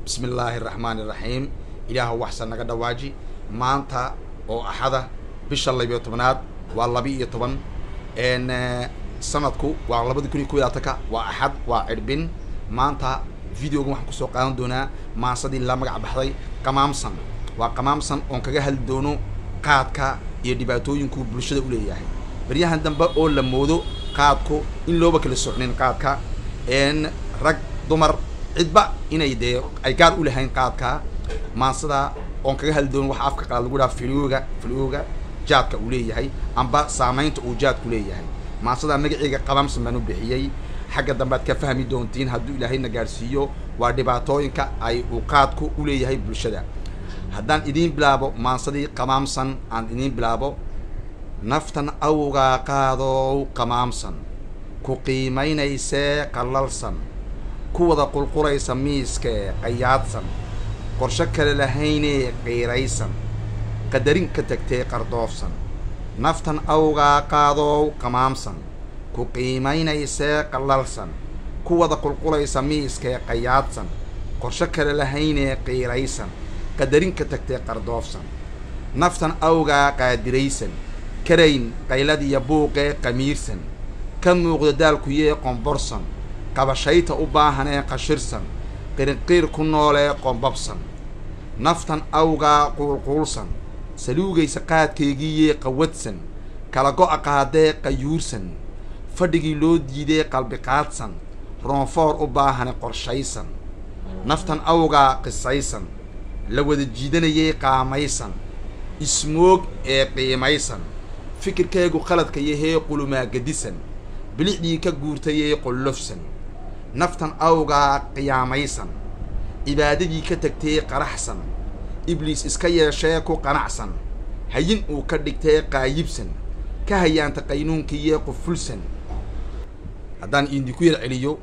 Bismi illaahi araxmaani iraxiim. Ilaahu waxsan naga dhawaaji. Maanta oo axada, bisha 12aad waa 12, sanadku waa 2021-ka, waa axad, waa cidhbin. Maanta videogan waxaan kusoo qaadan doonaa maansadii la magac baxday Qamaamsan. Waa Qamaamsan oon kaga hadli doono qaadka iyo dhibaatooyinkuu bulshada uleeyahay baryahan dambe, oo la moodo qaadku in looba kala socnin qaadka, rag, dumar, cidba inay dee ay gaar u lahayn qaadka. Maansada oon kaga hadli doono waxa afka qalaad lagu dhaha filooga, filooga jaadka uu leeyahay amba saameynta uu jaadku leeyahay. Maansada magaceega Qamaamsan baan u bixiyey. Xagga dambe aad ka fahmi doontiin hadduu Ilaahayna gaadhsiiyo. Waa dhibaatooyinka ay uu qaadku uleeyahay bulshada. Haddaan idiin bilaabo maansadii Qamaamsan, aan idiin bilaabo. Naftan awgaa qaadow qamaamsan, ku qiimaynaysee qallalsan, ku wada qulqulaysa miiskee qayaadsan, qorsho kale lahaynee qiiraysan, qadarin ka tagtee qardoofsan. Naftan awgaa qaadow qamaamsan, ku qiimaynaysee qallalsan, ku wada qulqulaysa miiskee qayaadsan, qorsho kale lahaynee qiiraysan, qadarin ka tagtee qardoofsan. Naftan awgaa qaadiraysan, karayn qayladiya buuqee qamiirsan, ka muuqda daalkuyee qomborsan, qabashayta u baahanee qashirsan, qirinqiir ku noolee qombabsan. Naftan awgaa quulquulsan, saluugaysa qaadkeegiiyee qawadsan, kala go-a qaadee qayuursan, fadhigii loo diidee qalbiqaadsan, roonfoor u baahane qorshaysan. Naftan awgaa qisaysan, la wada jiidanayay qaamaysan, ismoog ee qiimaysan, fikirkeegu qaladka yahee qulumaagadisan, bilicdii ka guurtayee qollofsan. Naftan awgaa qiyaamaysan, cibaadadii ka tagtee qaraxsan, ibliis iska yeeshee ku qanacsan, hayin uu ka dhigtee qaayibsan, ka hayaanta qaynuunkiiyee qufulsan. Haddaan idinku yar celiyo: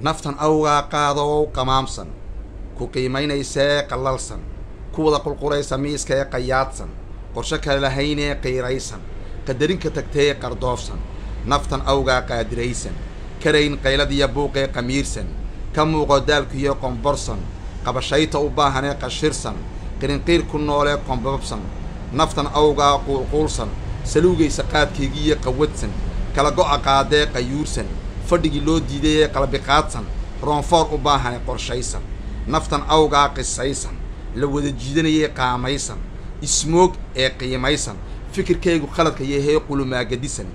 naftan awgaa qaadow qamaamsan, ku qiimaynaysee qallalsan, ku wada qulqulaysa miiskee qayaadsan, qorsho kale lahaynee qiiraysan, qadarin ka tagtee qardoofsan. Naftan awgaa qaadiraysan, karayn qayladiya buuqee qamiirsan, ka muuqo daalkuyo qomborsan, qabashayta u baahanee qashirsan, qirinqiir ku noolee qombabsan. Naftan awgaa quulquulsan, saluugaysa qaadkeygiiyo qawadsan, kala go-a qaadee qayuursan, fadhigii loo diidayee qalbiqaadsan, roonfoor u baahane qorshaysan. Naftan awgaa qisaysan, la wada jiidanayee qaamaysan, ismoog ee qiimaysan, fikirkaygu qaladka yahee qulumaagadisan,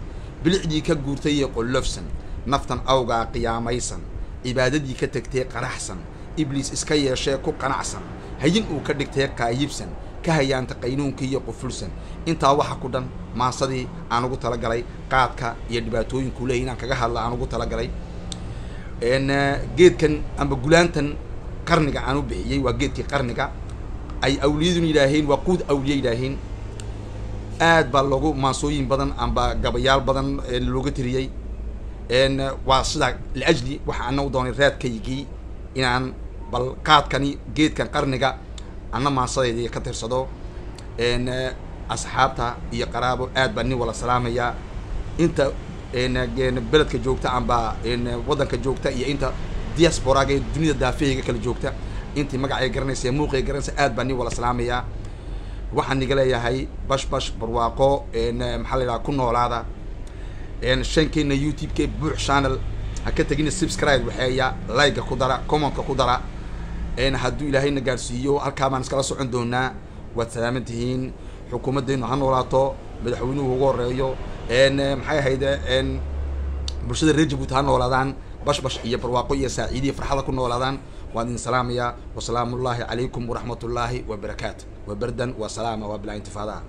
bilicdii ka guurtayee qollofsan. Naftan awgaa qiyaamaysan, cibaadadii ka tagtee qaraxsan, ibliis iska yeeshee ku qanacsan, hayin uu ka dhigtee qaayibsan, ka hayaanta qaynuunkiiyo qufulsan. Intaa waxa ku dhan maansadii aan ugu talagalay qaadka iyo dhibaatooyinkuu leeyay inaan kaga hadla aan ugu talagalay. Geedkan amba gulaantan qarniga aan u bixiyey waa geedkii qarniga ay awliyaduna yidhaaheen, waa quud awliye yidhaaheen. Aad baa loogu maansooyin badan amba gabayaal badan looga tiriyey. Waa sidaa liajli waxa ana u doonay raadkaygii inaan bal qaadkani, geedkan qarniga, anna maansadeydii ka tirsado. Asxaabta iyo qaraabo aad baa nin wala salaamaya, inta beledka joogta amba waddanka joogta iyo inta diasporaga ee dunida daafahayga kala joogta, intii magacay garanaysa, muuqay garanaysa, aad baa nin wala salaamaya. Waxaan niga leeyahay bash bash, barwaaqo, maxaa la yidhaha, ku noolaada. Shankeena YouTube-ka Buux Channel ha ka tegina, subscribe waxeeya, like-ga ku dara, comment-ka ku dara. Hadduu Ilaahayna gaadhsiiyo, halkaa baan iskala socon doonaa. Waad salaaman tihiin. Xukuumaddeenu ha noolaato, madaxweynuhu ugu horeeyo. Maxay ahayd, bulshada reer Jabuuti ha noolaadaan, bashbash iyo barwaaqo iyo saaciidiya farxada ku noolaadaan. Waan idin salaamayaa. Wasalaamu ullaahi calaykum waraxmat ullaahi wabarakaatu. Wabardan wa salaama waa bilaa intifaadaha.